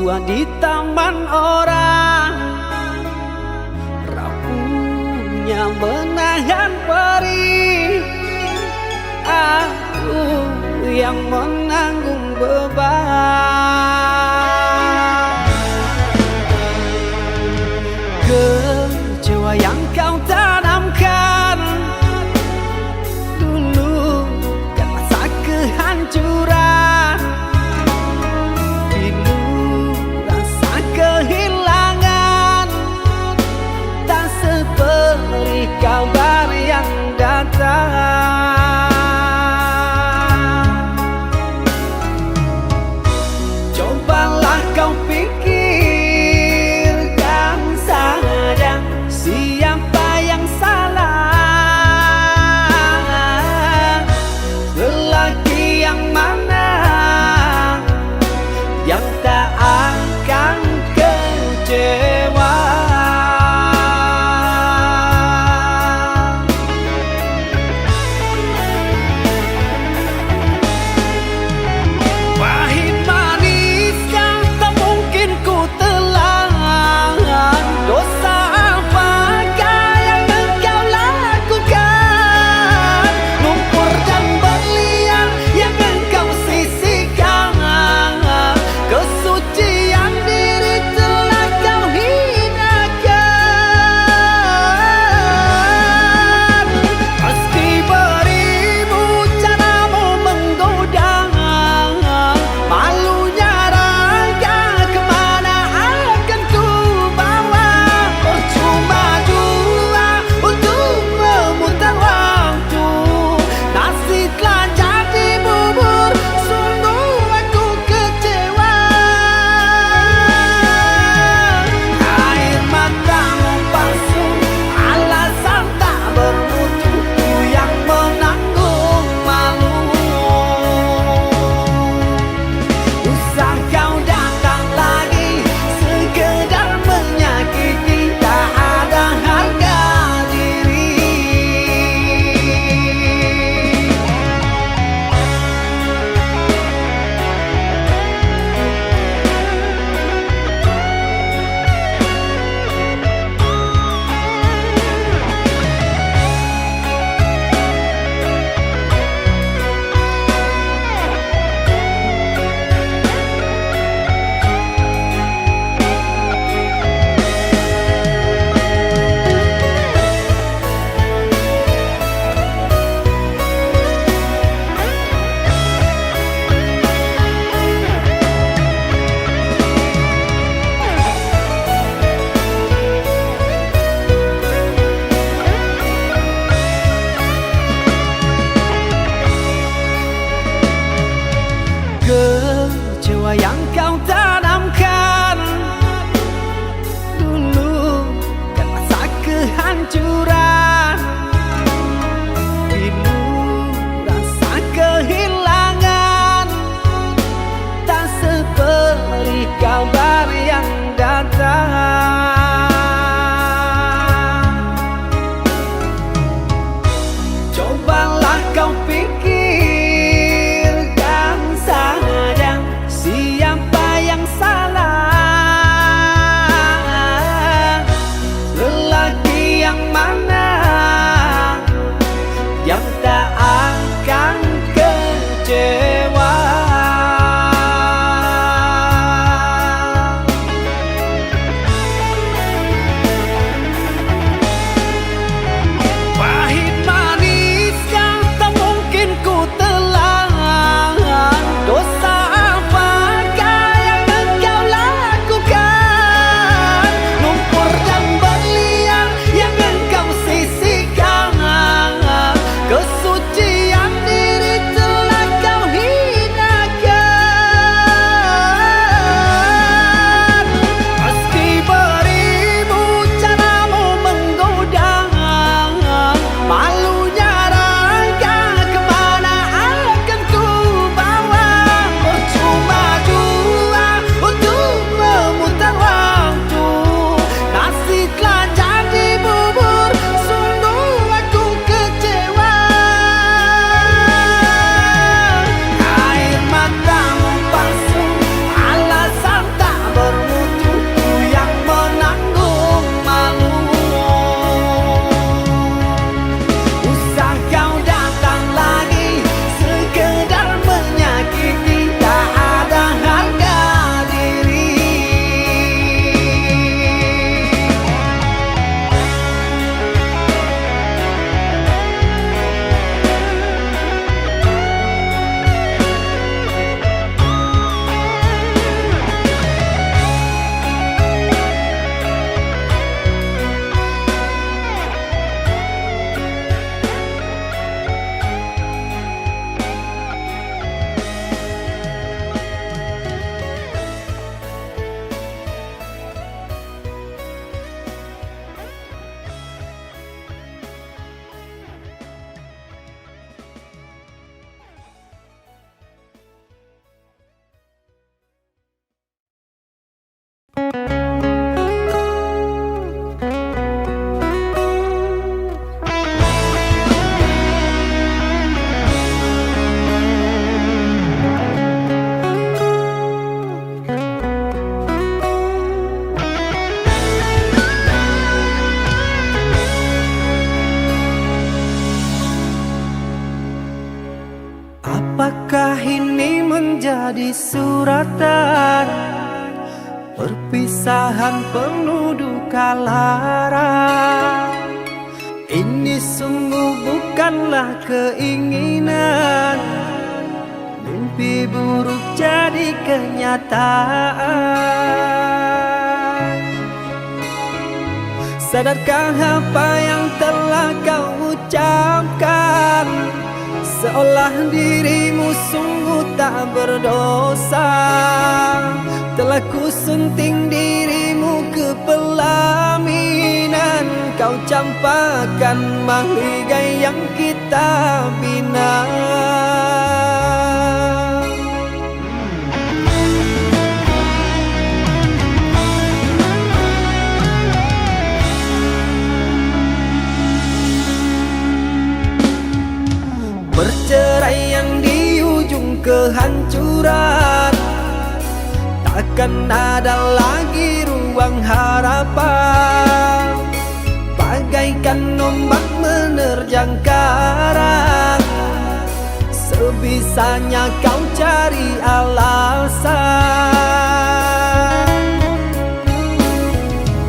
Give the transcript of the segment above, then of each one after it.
Buah di taman orang, rapuhnya menahan perih. Aku yang menanggung beban. Kecewa yang kau tanamkan dulu kan rasa kehancuran, pilu rasa kehilangan, tak seperti kabar yang datang. Cobalah kau pikirkan saja, siapa yang salah, lelaki yang mana menjadi suratan, perpisahan penuh duka lara. Ini sungguh bukanlah keinginan, mimpi buruk jadi kenyataan. Sadarkah apa yang telah kau ucapkan? Seolah dirimu sungguh tak berdosa. Telah ku sunting dirimu ke pelaminan, kau campakkan mahligai yang kita bina. Perceraian di ujung kehancuran, takkan ada lagi ruang harapan. Bagaikan ombak menerjang karang, sebisanya kau cari alasan.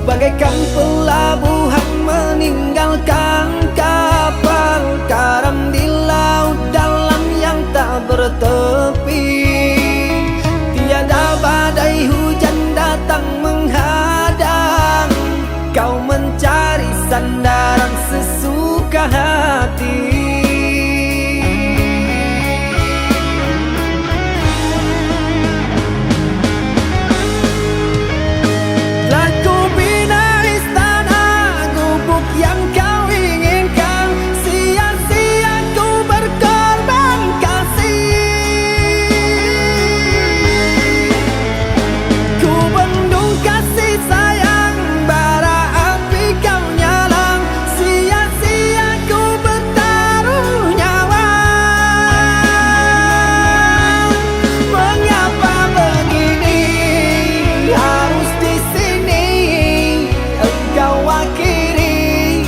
Bagaikan pelabuhan meninggalkan kapal, karam di laut dalam yang tak bertepi. Tiada badai hujan datang menghadang, kau mencari sandaran sesuka hati. Telah ku bina istana gubuk yang kau inginkan, sia-sia ku berkorban kasih. Ku bendung kasih sayang, bara api kau nyalang, sia-sia ku bertaruh nyawa. Mengapa begini harus di sini engkau akhiri?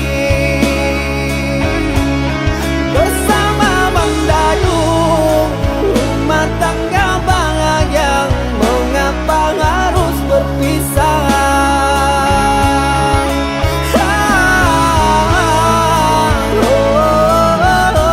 Bersama mendayung rumah tangga bahagia, mengapa harus berpisah? Oh, oh, oh, oh.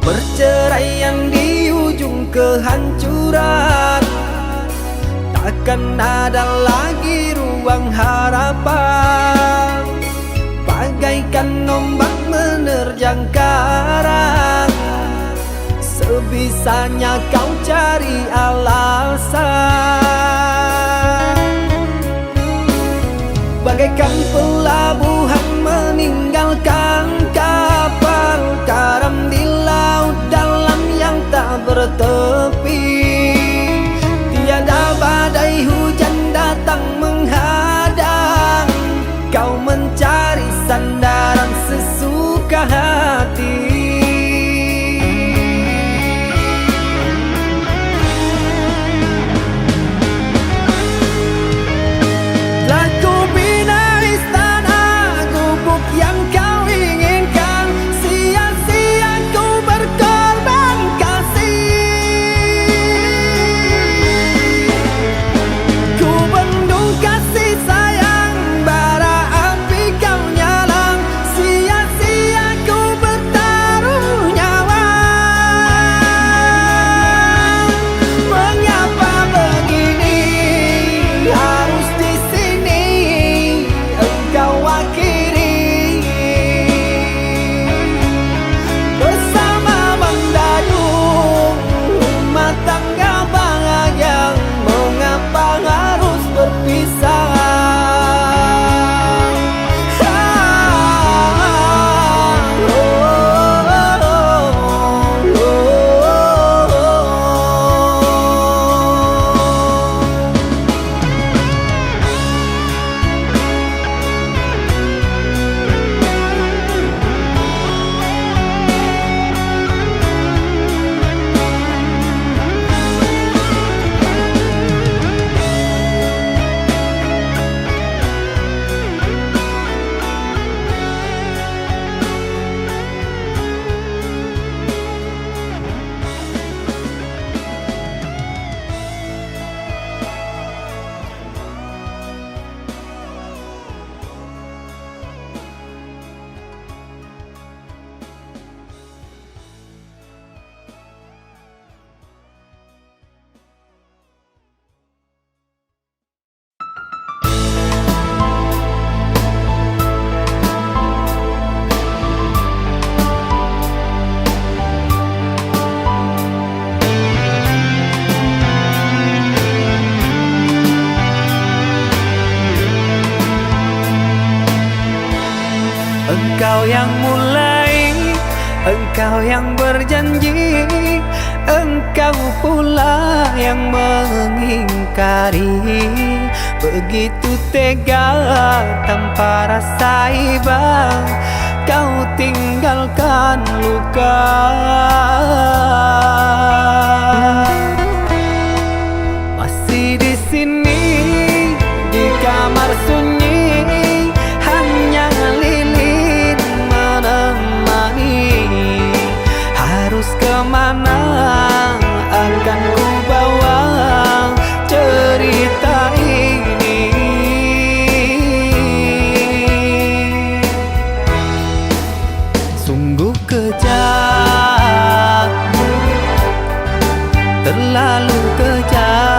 Perceraian di ujung kehancuran, takkan ada lagi ruang harapan. Bagaikan ombak menerjang karang, sebisanya kau cari alasan. Bagaikan pelabuhan meninggalkan kapal, karam di laut dalam yang tak bertepi. Tiada badai hujan datang menghadang, kau mencari sandaran sesuka hati. Telah ku bina istana gubuk yang kau inginkan, sia-sia ku berkorban kasih. Engkau yang mulai, engkau yang berjanji, engkau pula yang mengingkari. Begitu tega tanpa rasa iba, kau tinggalkan luka. Masih di sini, di kamar sunyi, hanya lilin menemani. Harus kemana akan ku bawa cerita ini? Sungguh kejam, terlalu kejam.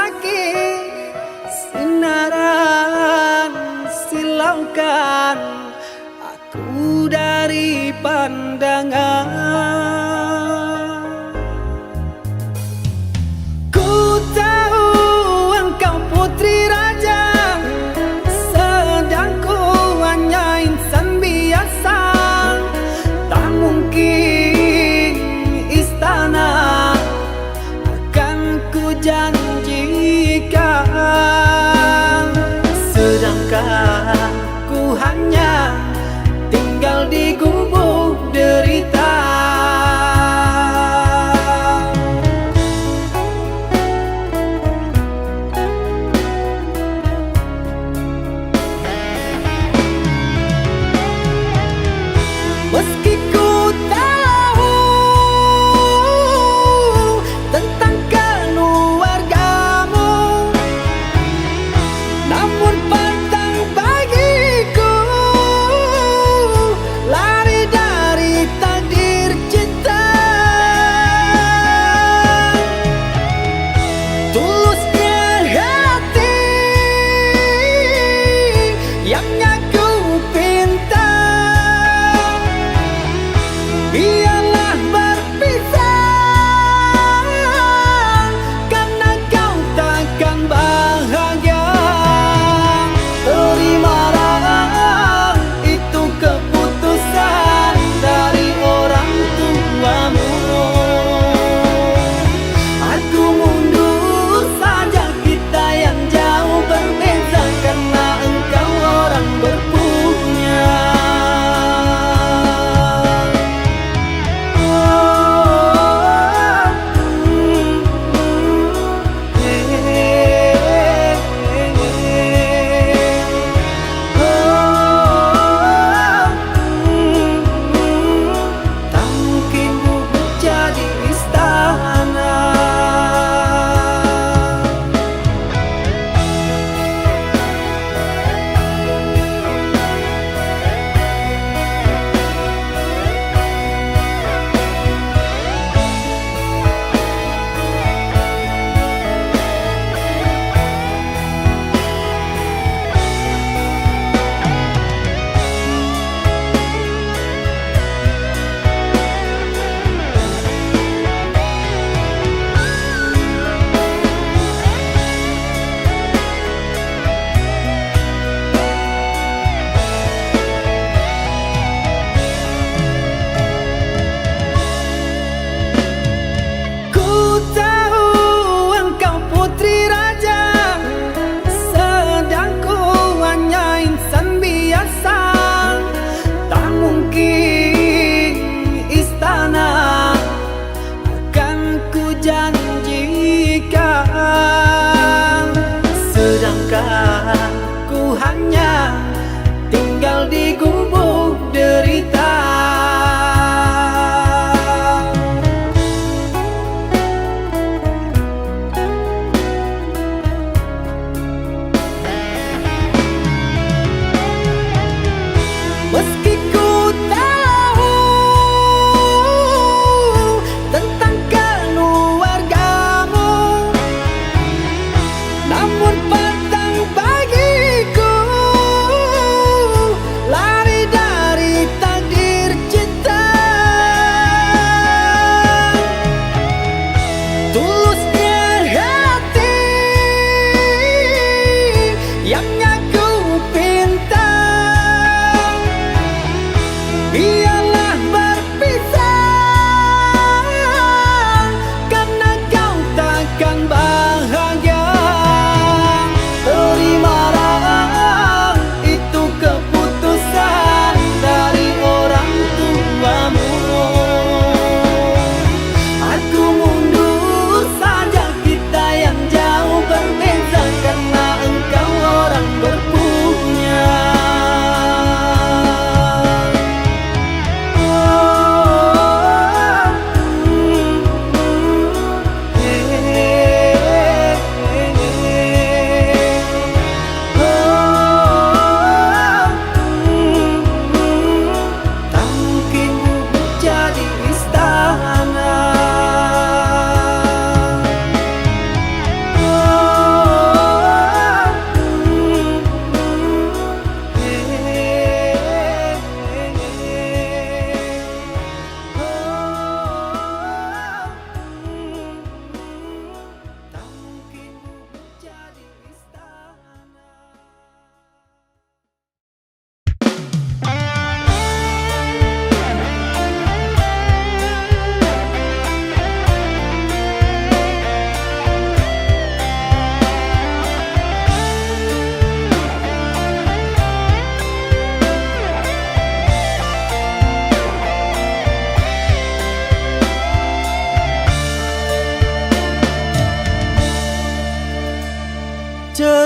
sakit. Sinaran silaukan aku dari pandangan. Ku tahu engkau putri raja, sedang ku hanya insan biasa. Tak mungkin istana akan ku janjikan, sedangkan ku hanya tinggal di gubuk derita.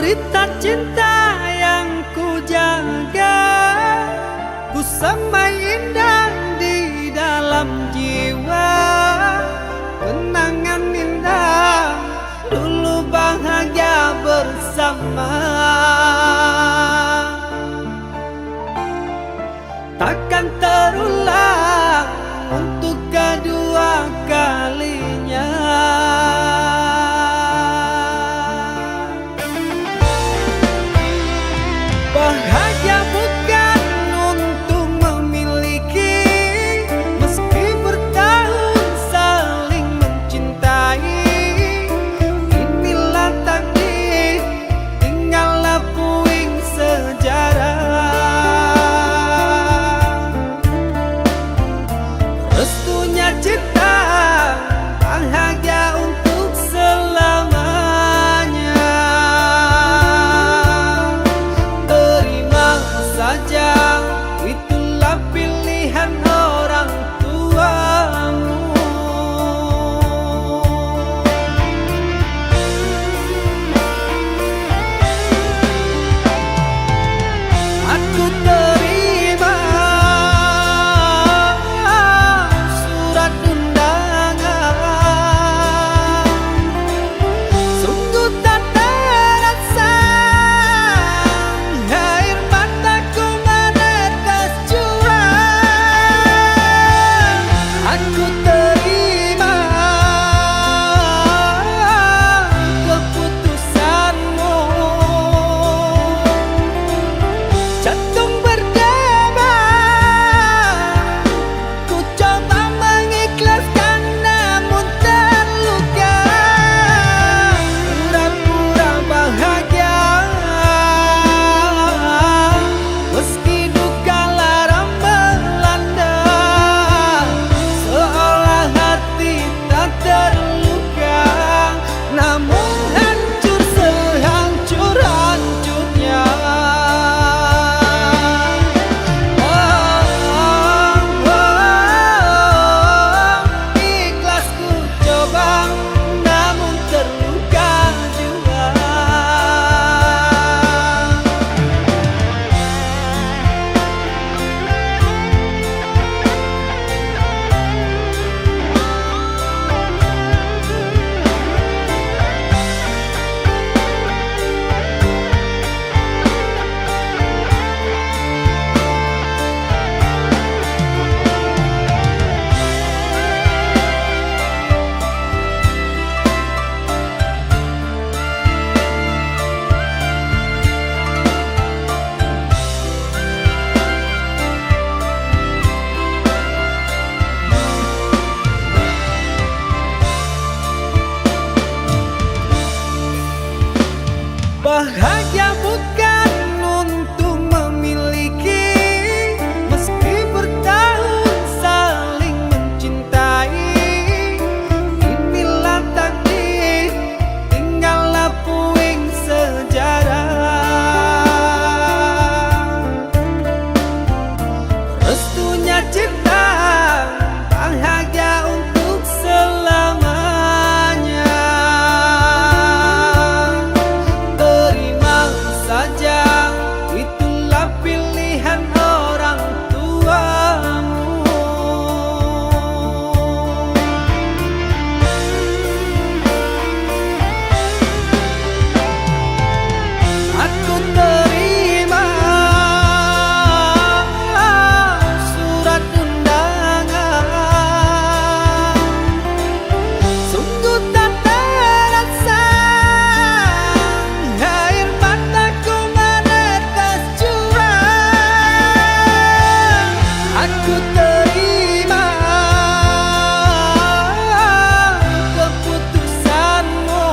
Cerita cinta yang ku jaga, ku semai indah di dalam jiwa. Kenangan indah dulu bahagia bersama. Takkan terulang untuk kedua kalinya. Bahagia bukan untuk memiliki, meski bertahun saling mencintai. Inilah takdir, tinggallah puing sejarah. Restunya cinta, bahagia untuk selamanya. Terima saja, itulah pilihan orang tuamu. Aku terima surat undangan, sungguh tak terasa air mataku menetes jua. Aku terima keputusanmu, jantung berdebar, ku coba mengikhlaskan namun terluka. Pura-pura bahagia, meski duka lara melanda, seolah hati tak terluka, namun hancur sehancur-hancurnya. Oh, oh, oh, ikhlas ku coba, namun terluka jua. Bahagia bukan untuk memiliki, meski bertahun saling mencintai. Inilah takdir, tinggallah puing sejarah. Restunya cinta, bahagia untuk selamanya. Terima saja, itulah pilihan orang tuamu. Aku terima surat undangan, sungguh tak terasa air mataku menetes jua. Aku terima keputusanmu,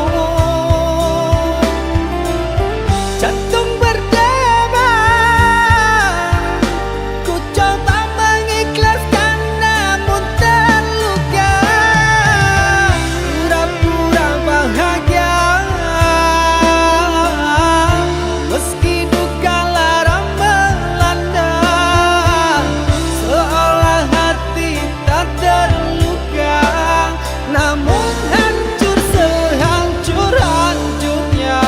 jantung berdebar, ku coba mengikhlaskan namun terluka. Pura-pura bahagia, meski duka lara melanda, seolah hati tak terluka, namun hancur sehancur-hancurnya.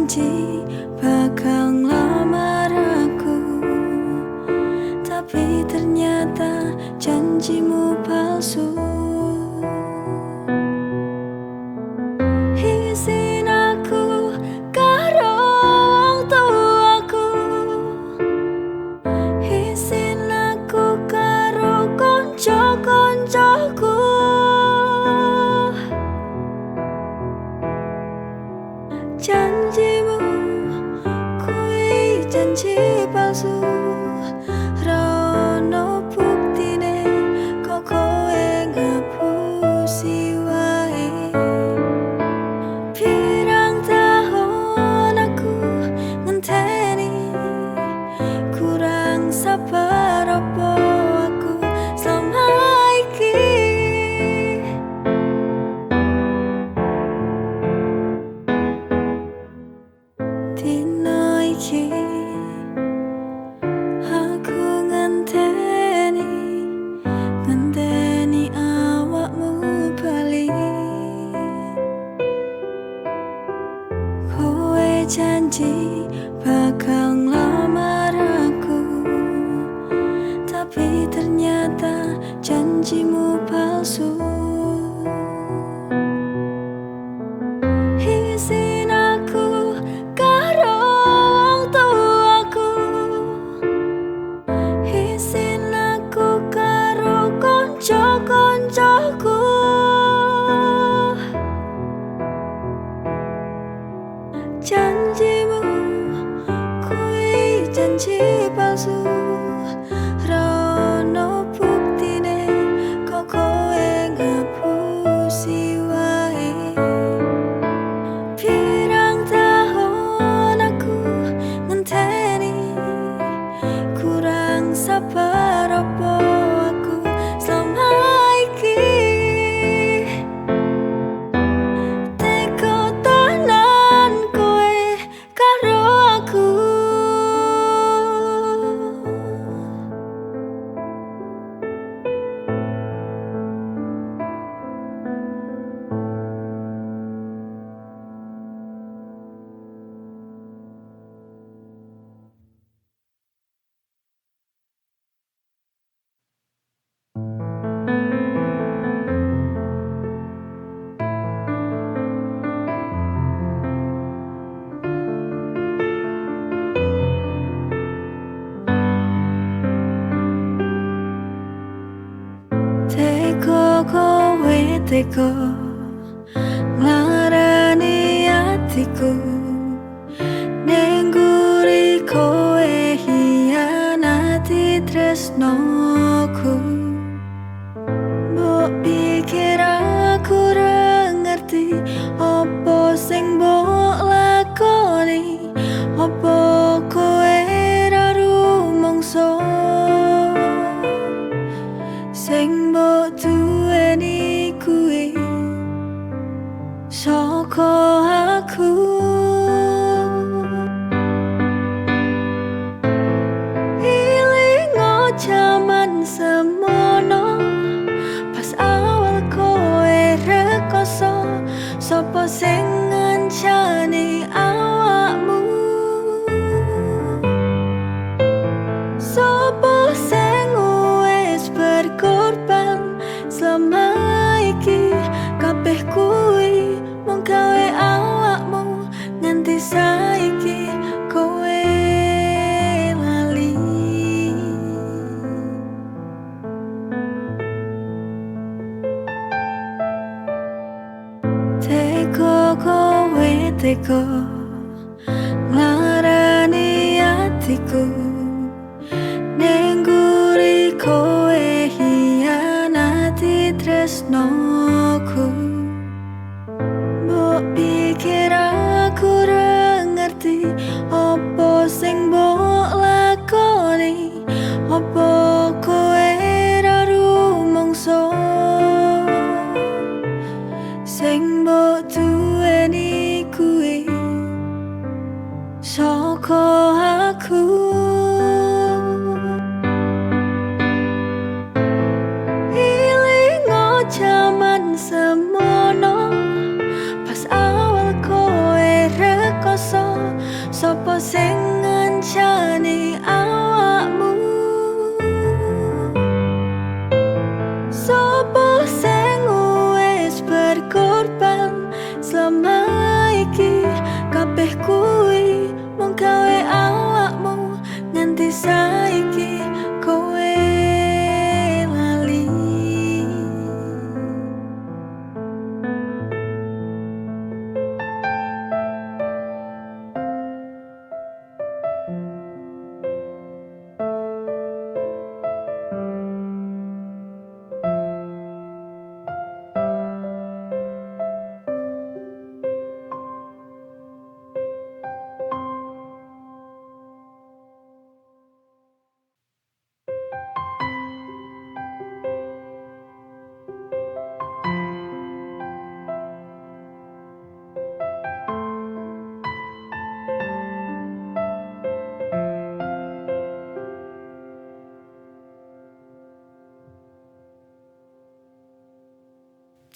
janji bakal nglamar aku, tapi ternyata janjimu palsu. Izin aku karo wong tuaku, izin aku karo kanca-kancaku. Janjimu kuwi janji palsu, ra ono buktine kok kowe ngapusi wae. Pirang tahun aku ngenteni, kurang sabar opo aku selama iki. Dino iki aku ngenteni, ngenteni awakmu bali. Kowe janji bakal nglamar aku, tapi ternyata janjimu palsu. Izin aku karo wong tuaku, izin aku karo kanca-kancaku. Janjimu kuwi janji palsu, ra ono buktine kok kowe ngapusi wae. Pirang tahun aku ngenteni, kurang sabar opo aku selama iki. Teko tenan kowe karo aku. Teko kowe teko nglarani atiku, ning guri kowe hianati tresnoku. Mbok pikir aku ra ngerti opo sing mbok lakoni, opo kowe ra rumangsa sing mbok duweni kuwi saka aku. Ilingo jaman semono, pas awal kowe rekoso, sapa sing ngancani awakmu? Sapa sing wis berkorban selama iki? Kabeh kuwi mung gawe awakmu nganti saiki kowe lali. Teko kowe teko nglarani atiku, ning guri kowe hianati tresnoku. Mbok pikir aku ra ngerti opo sing mbok lakoni, opo kowe ra rumangsa sing mbok duweni kuwi saka aku. Ilingo jaman sing ngancani awakmu? Sopo sing wis berkorban selama iki? Kabeh kuwi mung gawe awakmu nganti saiki kowe lali.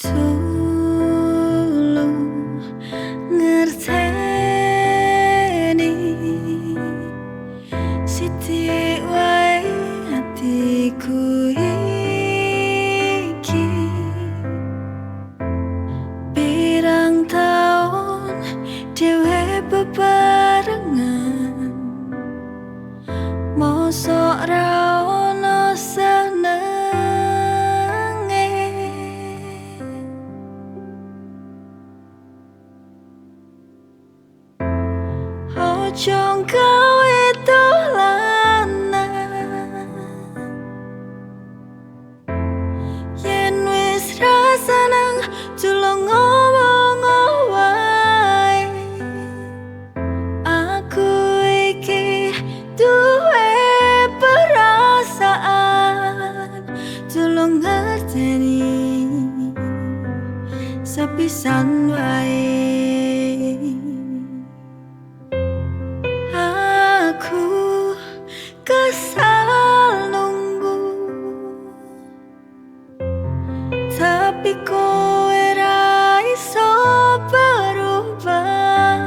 Tulung ngerteni sithik wae atiku iki. Pirang taun dhewe bebarengan, mosok ra ono senenge. Ojo gawe dolanan, yen wis ra seneng tulung ngomong wae. Aku iki duwe perasaan, tulung ngerteni sepisan wae. Aku kesal nunggu, tapi kowe ra iso berubah.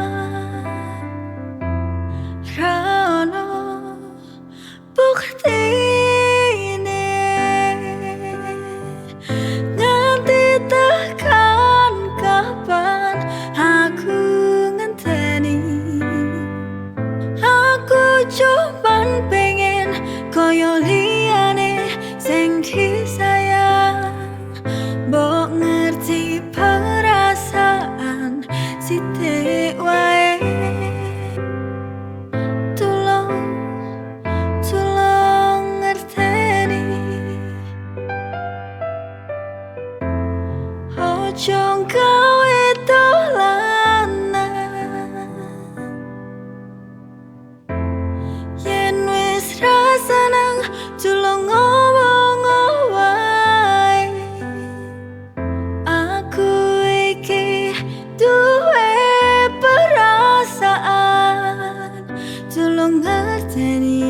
Ra ono buktine nganti tekan kapan aku ngenteni. Aku cuman pengen koyo liyane sing disayang, mbok ngerti perasaan sithik wae. Tulung, tulung ngerteni. Ojo gawe dolanan, yen wis ra seneng tulung ngomong wae. Aku iki duwe perasaan, tulung ngerteni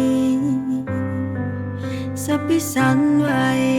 sepisan wae.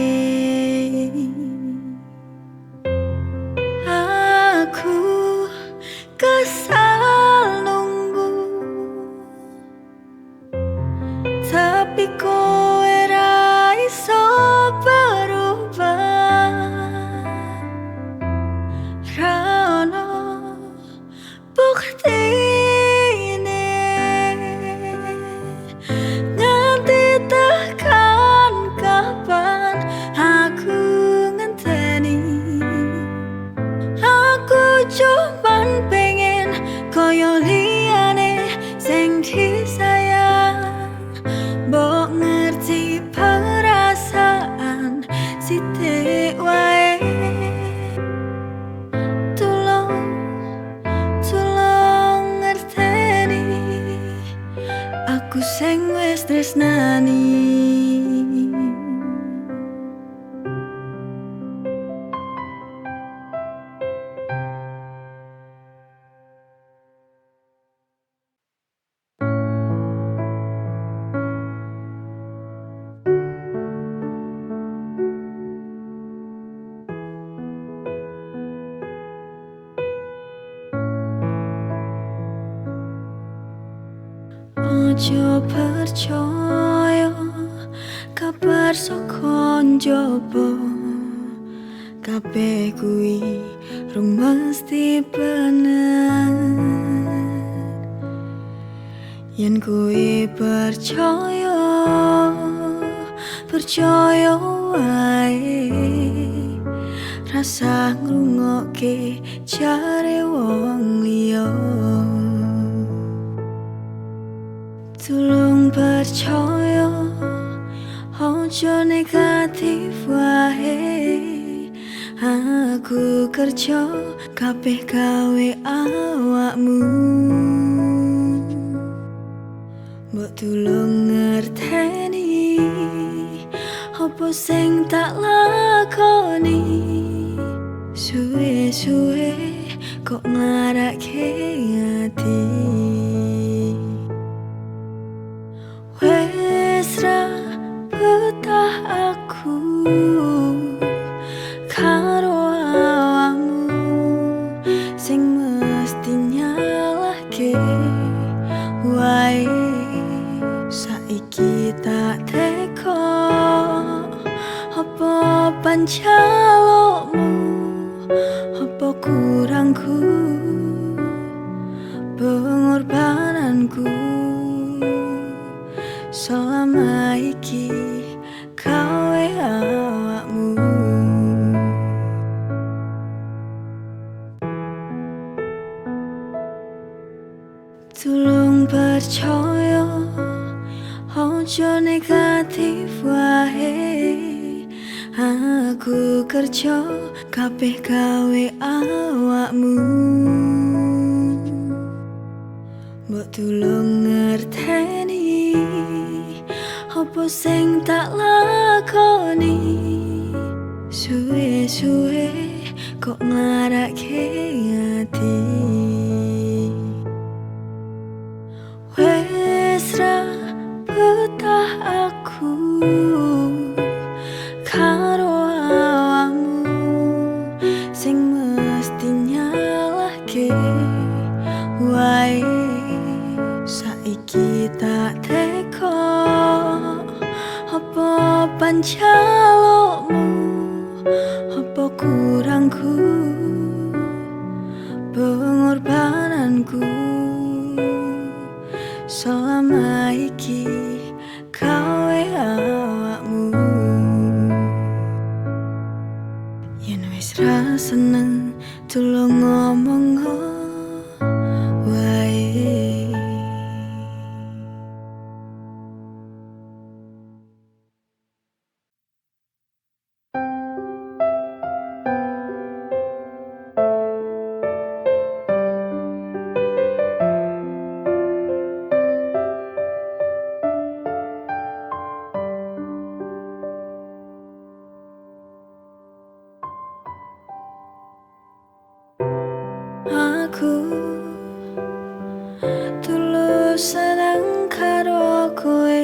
Ojo percaya kabar saka njaba, kabeh kuwi rung mesti bener. Yen kuwi percaya, percaya wae, rasa ngrungokke jare wong liya. Tulung percaya, ojo negatif wae. Aku kerja kabeh gawe awakmu. Mbok tulung ngerteni apa sing tak lakoni. Suwe-suwe kok nglarake ati. Wes ra betah aku karo awakmu sing mesti nyalahke wae. Saiki tak teko apa panjalukmu, apa kurangku pengorbananku selama iki gawe awakmu. Tulung percaya, ojo negatif wae. Aku kerja kabeh gawe awakmu. Mbok tulung ngerteni apa sing tak lakoni. Suwe-suwe kok nglarake ati. Wes ra betah aku karo awakmu sing mesti nyalahke wae. Saiki tak teko apa panjalukmu, apa kurangku pengorbananku selama iki gawe awakmu. Yen wis ra seneng tulung ngomong wae. Aku tulus seneng karo kowe,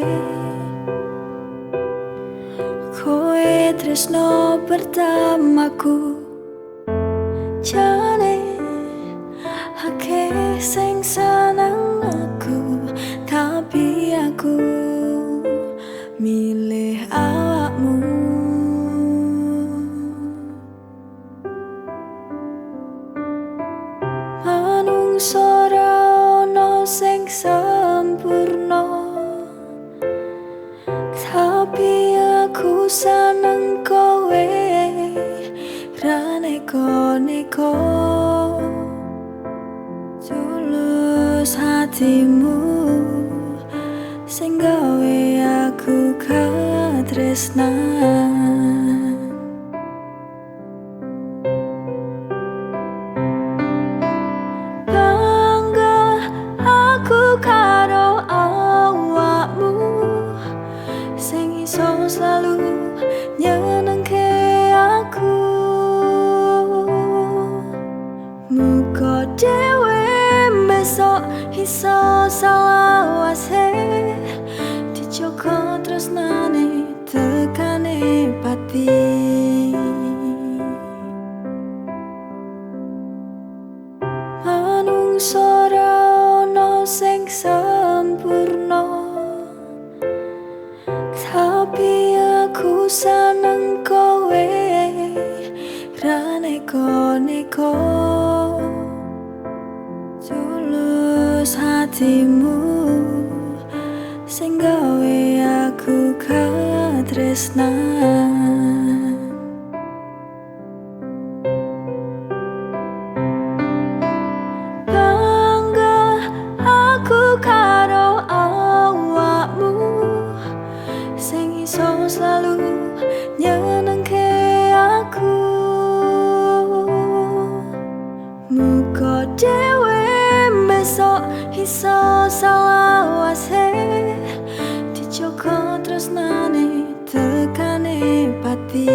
kowe tresno pertamaku. Jane akeh sing seneng aku, tapi aku milih awakmu. Manungsa ra ono sing sempurna, tapi aku seneng kowe ra neko-neko. Tulus hatimu sing gawe aku katresnan. Bangga aku karo awakmu sing iso selalu nyenengke aku. Muga dhewe besok iso salawase, dijogo tresnane tekane pati. Manungsa ra ono sing sempurna, neko tulus hatimu sing gawe aku katresnan. Bangga aku karo awakmu sing iso selalu nyenengke aku. Muga dhewe besok iso salawase dijogo tresnane tekane pati.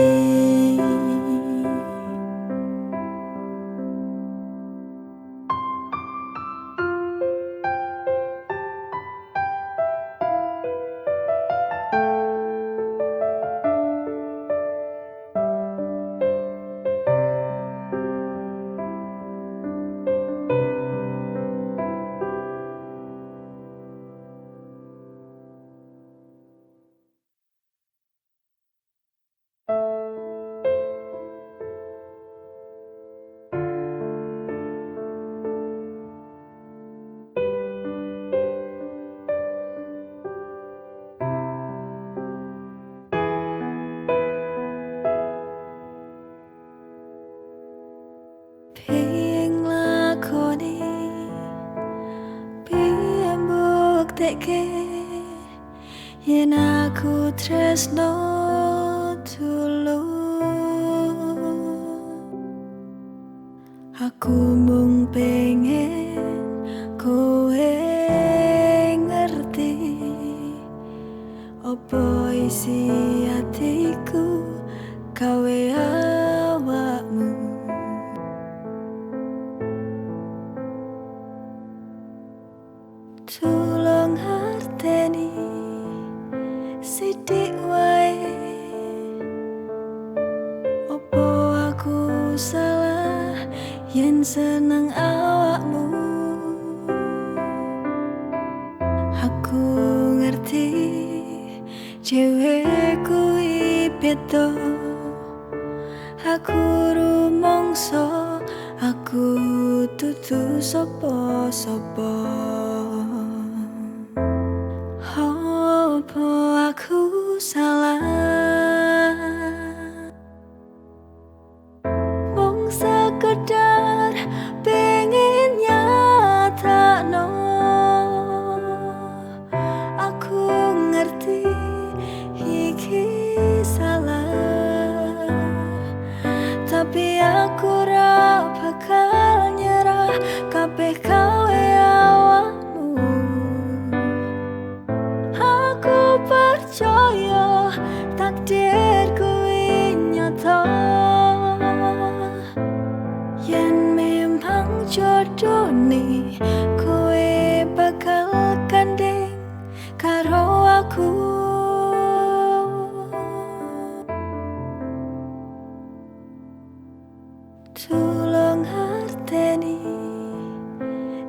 Yen aku tresno tulus, aku mung pengen kowe ngerti opo isi atiku gawe awakmu. Tulung ngerteni sithik wae, opo aku salah yen seneng awakmu. Aku ngerti dhewe kuwi beda, aku rumangsa aku dudu sapa-sapa. Opo aku salah mung sekedar pengen nyatakno. Aku ngerti iki salah, tapi aku ra bakal nyerah kabeh gawe awakmu. Aku percaya takdir kuwi nyata, yen memang jodone kowe bakal gandeng karo aku. Tulung ngerteni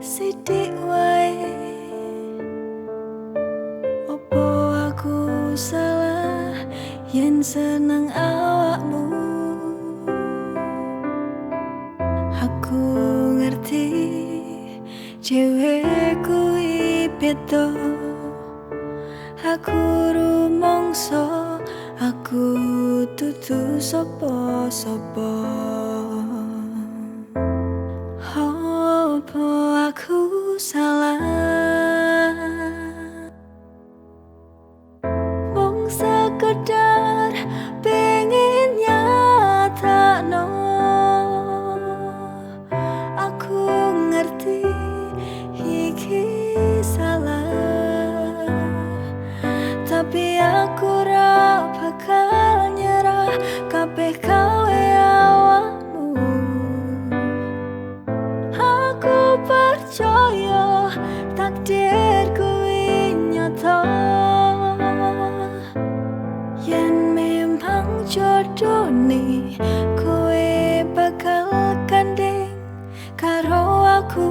sithik wae, opo aku salah yen seneng awakmu. Aku ngerti dhewe kuwi beda, aku rumangsa aku dudu sapa-sapa. Opo aku salah mung sekedar pengen nyatakno. Aku ngerti iki salah, tapi aku ra bakal nyerah kabeh gawe awakmu. Aku percaya takdir kuwi nyata, yen memang jodone kowe bakal gandeng karo aku.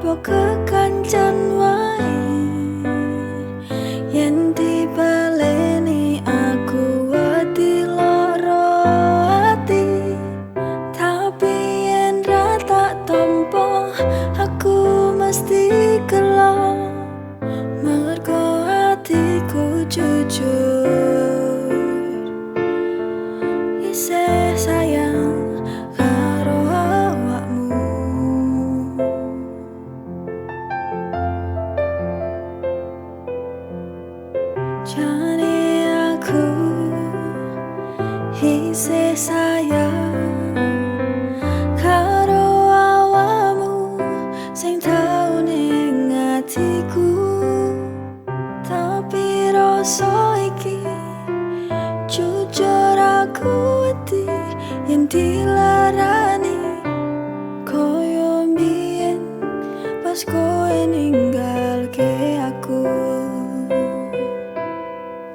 Opo kekancan wae yen dibaleni aku wedi lara ati, tapi yen ra tak tampa aku mesti gelo mergo atiku jujur isih sayang karo awakmu. Jane aku isih sayang karo awakmu sing tau ning atiku, tapi rasa iki jujur aku wedi yen dilarani koyo mbiyen pas kowe ninggalke aku.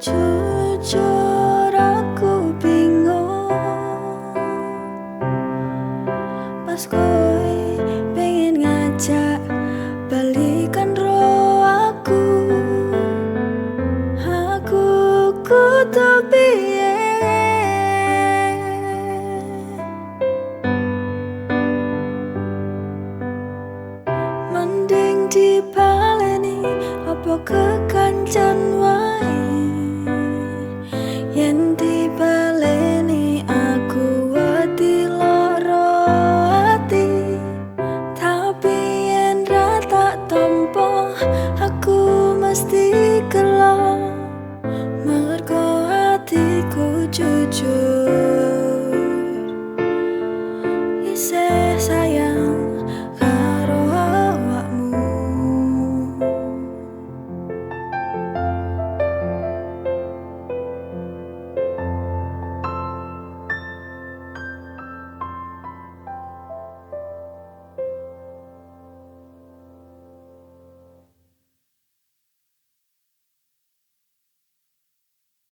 Jujur aku bingung pas kowe